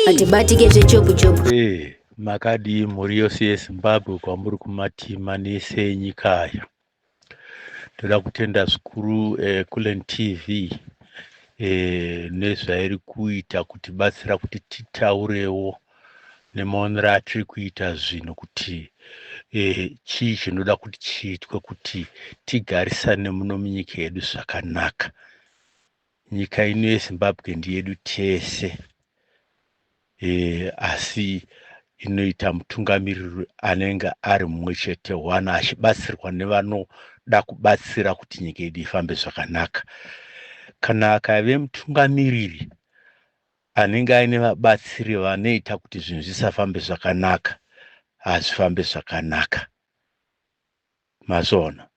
Hatibatike zvechopu-chopu. Makadii mhuri yose yeZimbabwe kwamuri kumatima nese enyika aya. Ndoda kutenda zvikuru Kulen TV nezvairi kuita kutibatsira kuti titaurewo nemaonero atiri kuita zvinhu kuti chii chinoda kuti chiitwe kuti tigarisane muno munyika yedu zvakanaka. Nyika ino yeZimbabwe ndeyedu tese, asi inoita mutungamiriri anenge ari mumwe chete one achibatsirwa nevanoda kubatsira kuti nyika yedu ifambe zvakanaka. Kana akave mutungamiriri anenge aine vabatsiri vanoita kuti zvinhu zvisafambe zvakanaka, hazvifambe zvakanaka. Mazviona?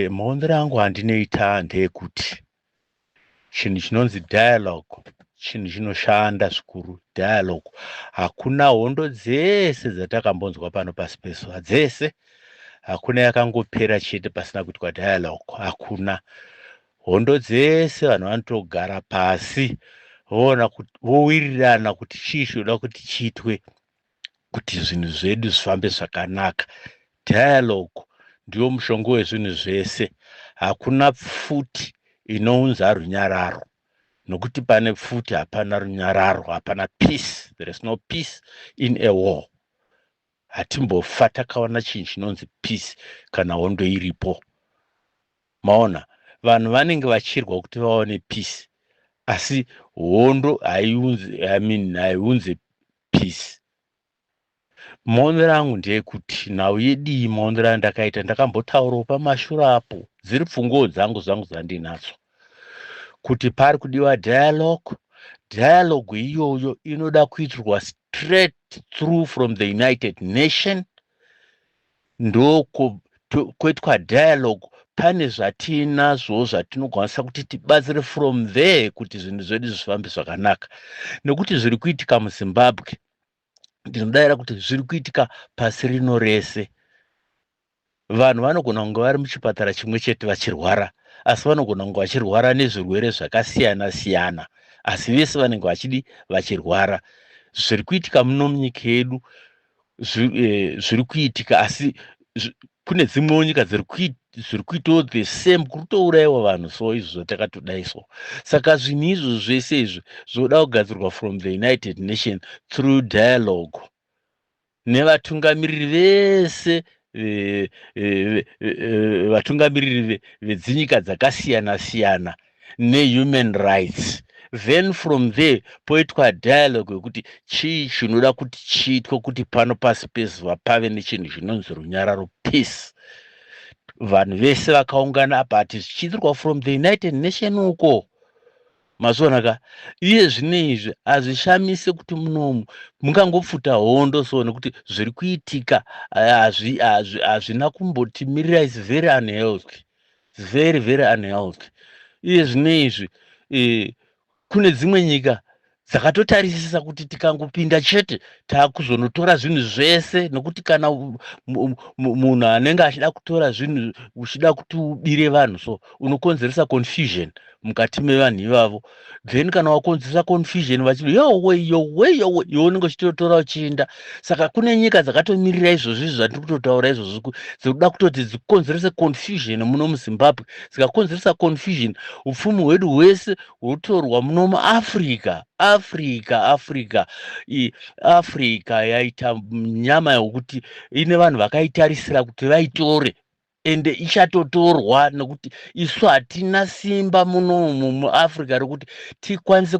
Maonero angu andinoita ndeyekuti chinhu chinonzi dialogue chinhu chinoshanda zvikuru. Dialogue, hakuna hondo dzese dzatakambonzwa pano pasi pezuva dzese, hakuna yakangopera chete pasina kuitwa dialogue. Hakuna hondo dzese, vanhu vanotogara pasi voona vowirirana kuti chii chinoda kuti chiitwe kuti zvinhu zvedu zvifambe zvakanaka. Dialogue ndiwo mushonga wezvinhu zvese. Hakuna pfuti inounza runyararo, nokuti pane pfuti hapana runyararo, hapana peace. There is no peace in a war. Hatimbofa takaona chinhu chinonzi peace kana hondo iripo. Maona, vanhu vanenge vachirwa kuti vaone peace, asi hondo haiunzi, I mean, haiunzi peace. Maonero angu ndeyekuti nhau yedii, maonero andakaita, ndakambotaurawo pamashure apo, dziri pfunguwo dzangu zvangu dzandinadzo, kuti pari kudiwa dialogue. Dialogue iyoyo inoda kuitirwa straight through from the United Nation, ndokuitwa dialogue. Pane zvatinazvo zvatinokwanisa kuti tibatsire from there kuti zvinhu zvedu zvifambe zvakanaka, nekuti zviri kuitika muZimbabwe, ndinodayira kuti zviri kuitika pasi rino rese. Vanhu vanogona kunge vari muchipatara chimwe chete vachirwara, asi vanogona kunge vachirwara nezvirwere zvakasiyana siyana, asi vese vanenge vachidi vachirwara. Zviri kuitika muno munyika yedu zviri kuitika, asi kune dzimwewo nyika zviri kuitawo the same, kuri kutourayiwa vanhu. So izvo zvatakatodai so, saka zvinhu izvo zvese izvi zvoda kugadzirwa from the United Nation through dialogue nevatungamiriri vese, vatungamiriri vedzinyika dzakasiyana siyana nehuman rights. Then from there poitwa dialogue yekuti chii chinoda kuti chiitwe kuti pano pasi pezuva pave nechinhu chinonzi runyararo, peace. Vanhu vese vakaungana, but zvichiitirwa from the United Nation uko. Mazviona ka? Iye zvino izvi hazvishamise kuti munomu mungangopfuta hondo so, nekuti zviri kuitika hazvina kumbotimirira. Is very unhealthy, very very unhealthy. Iye zvino izvi kune dzimwe nyika dzakatotarisisa kuti tikangopinda chete taakuzonotora zvinhu zvese, nekuti kana munhu anenge achida kutora zvinhu, uchida kuti ubire vanhu, so unokonzeresa confusion mukati mevanhu ivavo. Then kana wakonzeresa confusion, vachiti, "Yowe, yowe, yowe," iwe unenge uchitotora uchiinda. Saka kune nyika dzakatomirira izvozvo izvi zvandiri kutotaura izvozvo, dzikuda kutoti dzikonzerese confusion muno muZimbabwe. Dzikakonzeresa confusion, upfumi hwedu hwese hwotorwa muno muAfrica. Africa, Africa, Africa yaita nyama yokuti ine vanhu vakaitarisira kuti vaitore, ende ichatotorwa, nekuti isu hatina simba munomu muAfrica rekuti tikwanise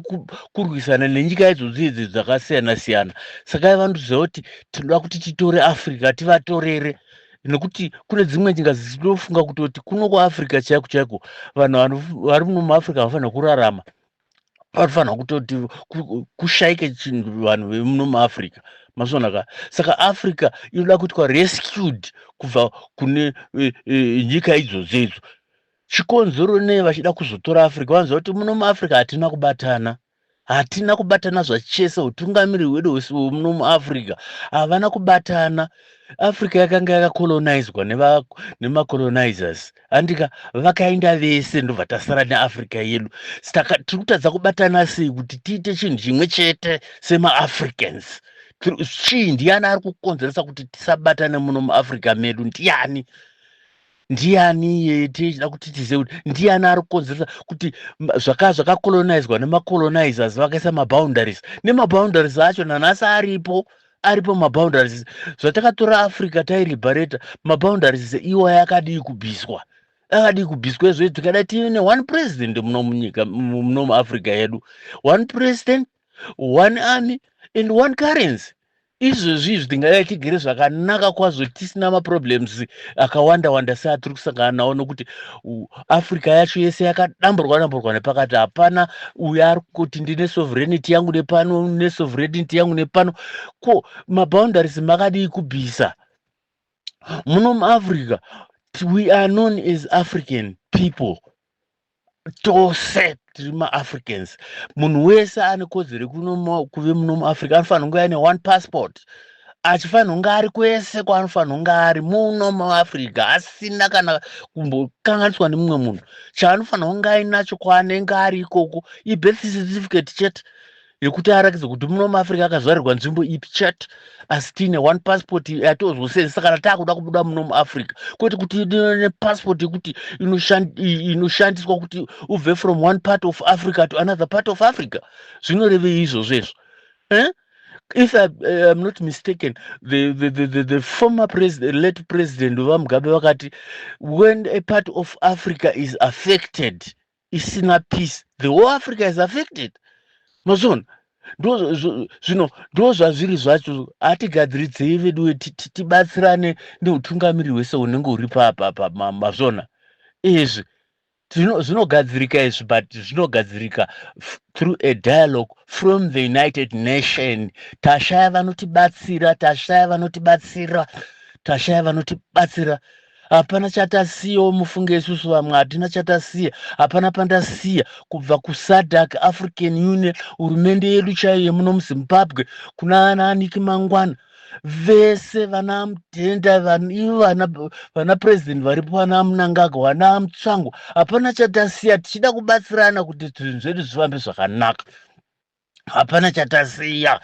kurwisana nenyika idzodzo idzi dzakasiyana siyana. Saka vanoziva kuti tinoda kuti titore Africa, tivatorere, nekuti kune dzimwe nyika dzinofunga kutoti kuno kuAfrica chaiko chaiko vanhu vari muno muAfrica vanofanira kurarama, vanofanira kutoti kushaike chinhu vanhu vemuno muAfrica. Mazviona ka? Saka Africa inoda kuitwa rescued kubva kune nyika idzodzo idzo. Chikonzero nei vachida kuzotora Africa? Vanoziva kuti muno muAfrica hatina kubatana. Hatina kubatana zvachese. Utungamiri hwedu hwemuno muAfrica havana kubatana. Africa yakanga yakacolonizwa nemacolonizers, handika? Vakaenda vese, ndobva tasara neAfrica yedu. Saka tiri kutadza kubatana sei kuti tiite chinhu chimwe chete semaAfricans? Chii, ndiani ari kukonzeresa kuti tisabatane muno muAfrica medu? Ndiani, ndiani iye? Tichida kuti tizive kuti ndiani ari kukonzeresa kuti zvakacolonizwa nemacolonizers, vakaisa maboundaries, nemaboundaries acho nanhasi aripo, aripo maboundaries. Zvatakatora Africa tailiberata, maboundaries iwaya akadii kubviswa? Akadii kubviswa izvo? Tikada tiine one president muno munyika, muno muAfrica yedu, one president, one army and one currency. Izvozvi izvi tingadai tigere zvakanaka kwazvo, tisina maproblems akawanda wanda seatiri kusangana nawo, nokuti Africa yacho yese yakadamburwa damburwa nepakati. Hapana uyo ari kuti ndine sovereignty yangu nepano, nesovereignty yangu nepano. Ko maboundaries makadii kubvisa muno muAfrica? We are known as African people. Tose tiri maAfricans. Munhu wese ane kodzero yekuve muno muAfrica anofanira kunge aine one passport, achifanira kunge ari kwese kwaanofanira kunge ari muno muAfrica, asina kana kumbokanganiswa nemumwe munhu. Chaanofanira kunge ainacho kwaanenge ari ikoko ibirth certificate chete, yekuti arakidze kuti muno muAfrica akazvarirwa nzvimbo ipi chete. Asi tiine one passport yatozosenzesa kana taakuda kubuda muno muAfrica, kwete kuti nepassport yekuti inoshandiswa kuti ubve from one part of Africa to another part of Africa. Zvinorevei izvozvo izvo, eh? If I am not mistaken, the former president, late President vaMugabe vakati when a part of Africa is affected, isina peace, the whole Africa is affected. Mazviona? Zvino ndo zvazviri zvacho. Hatigadziridzei vedu, tibatsirane neutungamiri hwese hunenge huri papa. Mazviona izvi? Zvinogadzirika izvi, but zvinogadzirika through a dialogue from the United Nation. Tashaya vanotibatsira, tashaya vanotibatsira, tashaya vanotibatsira. Hapana chatasiyawo, mufunge. Isusu vamwe hatina chatasiya, hapana pandasiya kubva kuSADC, African Union, hurumende yedu chaiyo yemuno muZimbabwe, kuna ana Aniki Mangwana vese, vana Mudenda, ivo vana president varipo, vana Mnangagwa, vana Mutsvangwa. Hapana chatasiya. Tichida kubatsirana kuti zvinhu zvedu zvifambe zvakanaka, hapana chatasiya.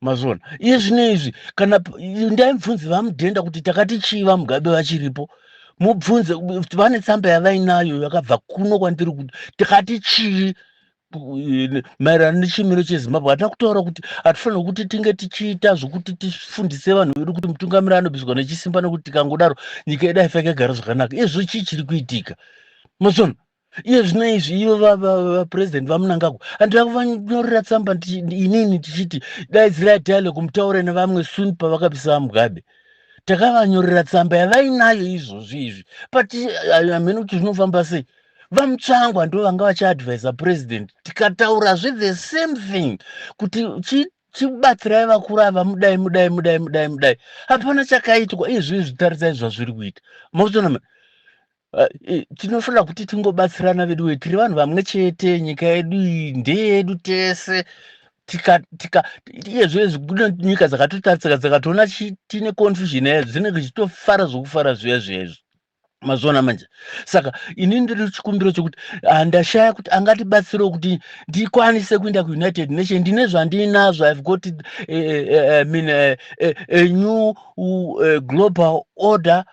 Mazviona? Iye zvino izvi, kana ndaimubvunze vaMudhenda kuti takati chii vaMugabe vachiripo, mubvunze, vane tsamba yavainayo yakabva kuno kwandiri kuti tikati chii maererano nechimiro cheZimbabwe. Hatina kutaura kuti hatifaniri kuti tinge tichiita zvokuti tifundise vanhu vedu kuti mutungamiri anobviswa nechisimba, nekuti tikangodaro nyika yedu haifa yakagara zvakanaka. Izvo chii chiri kuitika? Mazviona? Iye zvino izvi, ivo vapurezidendi vaMnangagwa, handina kuvanyorera tsamba inini tichiti daidzirai dialogue, mutaure nevamwe soon pavakabvisa vaMugabe? Takavanyorera tsamba yavainayo izvozvi izvi, but hamene kuti zvinofamba sei. VaMutsvangwa ndo vanga vachiadvisa president, tikataurazve the same thing kuti chibatsirai vakuru ava, mudai, mudai, mudai, mudai, mudai. Hapana chakaitwa. Izvi izvi, tarisai zvazviri kuita. Makutoona? Tinofanira kuti tingobatsirana vedu we, tiri vanhu vamwe chete. Nyika yedu iyi ndeyedu tese. Tika tika iyezvo izvi, kune nyika dzakatotarisika, dzakatoona tine confusion yayo, dzinenge dzichitofara zvokufara zviya zviya. Mazviona manje? Saka ini ndiri chikumbiro chekuti handashaya kuti angatibatsirewo kuti ndikwanise kuenda kuUnited Nation. Ndine zvandinazvo. I've got I mean, a new global order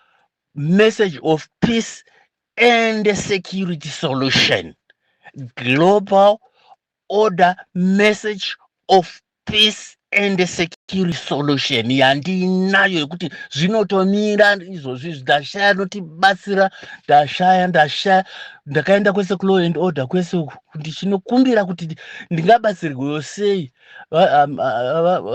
message of peace and security solution, global order message of peace and security solution yandinayo yekuti zvinotomira izvozvi izvi. Ndashaya notibatsira, ndashaya, ndashaya. Ndakaenda kwese kulaw and order kwese uku ndichinokumbira kuti ndingabatsirwewo sei.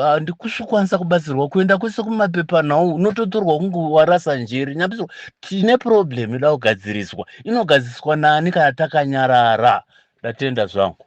Handikusvikwanisa kubatsirwa. Kuenda kwese kumapepanhau, unototorwa kunge warasa njeri. Nyambisirwa, tine problem inoda kugadziriswa. Inogadziriswa nani kana takanyarara? Ndatenda zvangu.